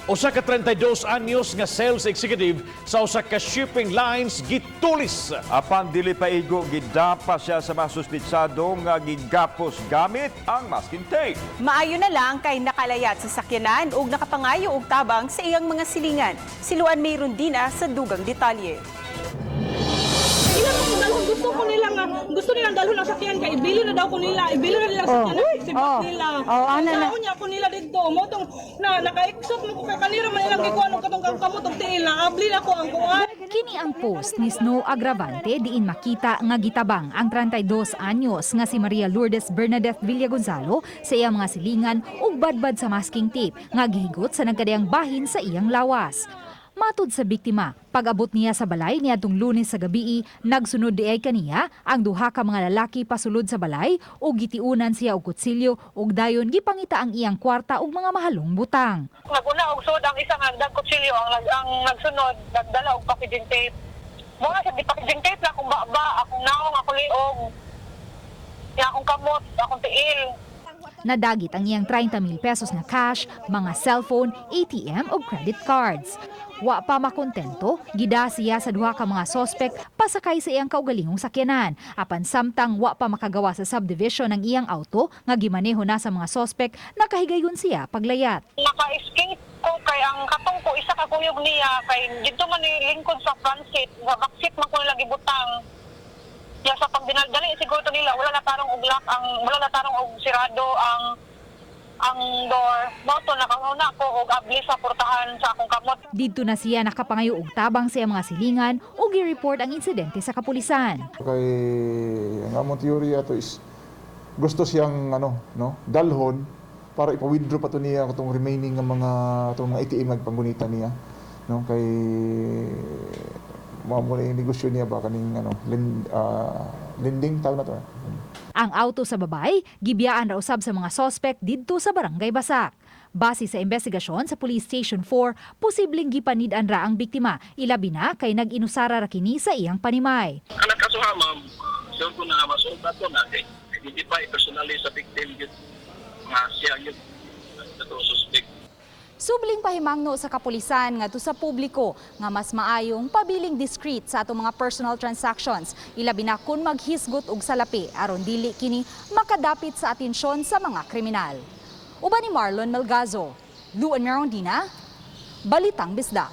Usa ka 32 anyos nga sales executive sa usa ka shipping lines gitulis. Apan dili pa igo, gidapa siya sa mga suspitsado nga gigapos gamit ang masking tape. Maayo na lang kay nakalayat sa sakyanan ug nakapangayo og tabang sa iyang mga silingan. Si Luan May Rondina sa dugang detalye. Ilan mo dalhon, gusto ko nila nga gusto nilang dalhon ang sakyan kay ibili na daw ko nila, ibili na nila ang sakyan, oh. Nila. Oh, ana na. Sao niya ko nila didto mo tong na naka-exot mo ko kay kanira man ilang gikuan og katong kang kamot og tiil na abli na ko ang kuan. Kini ang post ni Snow Agravante diin makita nga gitabang ang 32 anyos nga si Maria Lourdes Bernadette Villagonzalo sa iyang mga silingan ug badbad sa masking tape nga gihigot sa nagkadayang bahin sa iyang lawas. Matud sa biktima, pag-abot niya sa balay niadtong Lunes sa gabii, nagsunod diay kaniya ang duha ka mga lalaki pasulod sa balay ug gitiunan siya og kutsilyo ug dayon gipangita ang iyang kwarta ug mga mahalong butang. Naguna og sud ang isang ang kutsilyo, ang nagsunod nagdala og packaging tape. Mo na sa di packaging tape na akong baba, akong naong, akong liog. Ya akong kamot, akong tiil. Nadagit ang iyang 30 mil pesos na cash, mga cellphone, ATM o credit cards. Wa pa makontento, gida siya sa duha ka mga sospek pasakay sa iyang kaugalingong sakyanan. Apan samtang wa pa makagawa sa subdivision ng iyang auto nga gimaneho na sa mga sospek, nakahigayon siya paglayat. Naka-escape ko kay ang katong ko isa ka kuyog niya kay didto man ni lingkod sa front seat, sa back seat man ko nila gibutang. Ya sa pagdinaldali siguro to nila wala na tarong og lock ang wala na tarong og sirado ang door. Mao to nakahuna ko og abli sa portahan sa akong kamot. Didto na siya nakapangayo og tabang sa iyang mga silingan ug gi-report ang insidente sa kapulisan. Kay ang among theory ato is gusto siyang ano no dalhon para ipa-withdraw pa to niya katong remaining nga mga atong mga ATM nga gipanggunita niya no, kay mao mo na yung negosyo niya ba kaning ano lending tawag na to eh. Ang auto sa babae, gibiyaan ra usab sa mga sospek didto sa Barangay Basak. Base sa investigasyon sa Police Station 4, posibleng gipanid-an ra ang biktima, ilabi na kay nag-inusara ra kini sa iyang panimay. Kanang kasuha, ma'am, sure ko na masulta ko na kay identify personally sa victim yun nga siya yun ito suspect. Subling pahimangno sa kapulisan ngadto sa publiko nga mas maayong pabiling discreet sa atong mga personal transactions, ilabi na kun maghisgot og salapi aron dili kini makadapit sa atensyon sa mga kriminal. Uban ni Marlon Melgazo, Luan Merondina, Balitang Bisdak.